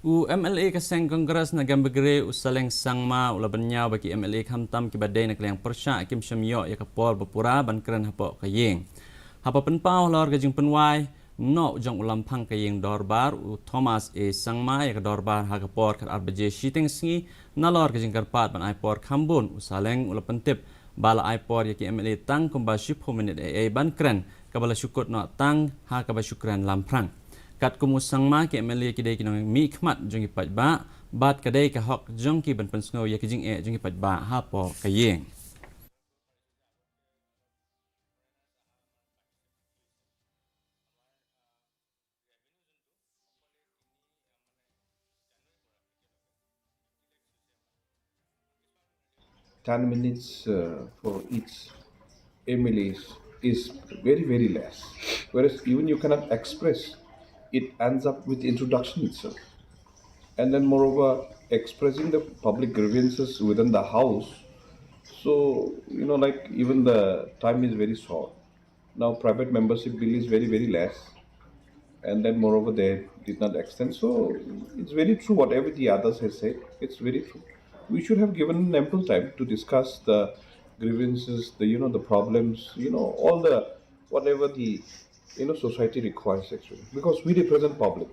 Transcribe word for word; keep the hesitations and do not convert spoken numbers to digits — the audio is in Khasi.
U M L A ka seng Congress na Gambegre, u Saleng Sangma, u la bynñiaw ba ki M L A khamtam kiba dei na ka liang pyrshah kim shym ïoh ïa ka por ba pura ban kren hapoh ka ïing. Haba pynpaw halor ka jingpynwai noh jong u lamphang ka ïing dorbar, u Thomas A Sangma, ïa ka dorbar ha ka por khatar baje shiteng sngi, nalor ka jingkyrpad ban ai por kham bun, u Saleng u la pyntip ba la ai por ïa ki M L A tang kumba shiphew minit ei ei ban kren, kaba la shu kut noh tang ha kaba shu kren lamphrang. Katkum u Sangma, ki M L A ki dei ki nongmihkhmat jong ki paidbah, bad ka dei ka hok jong ki ban pynsngew ïa ki jingeh jong ki paidbah hapoh ka ïing. Ten minutes uh, for each M L A is, is very, very less. Whereas even you cannot express, it ends up with introduction itself. And then, moreover, expressing the public grievances within the house. So, you know, like, even the time is very short. Now, private membership bill is very, very less. And then, moreover, they did not extend. So, it's very true whatever the others have said. It's very true. We should have given ample time to discuss the grievances, the, you know, the problems, you know, all the, whatever the, you know, society requires actually. Because we represent public.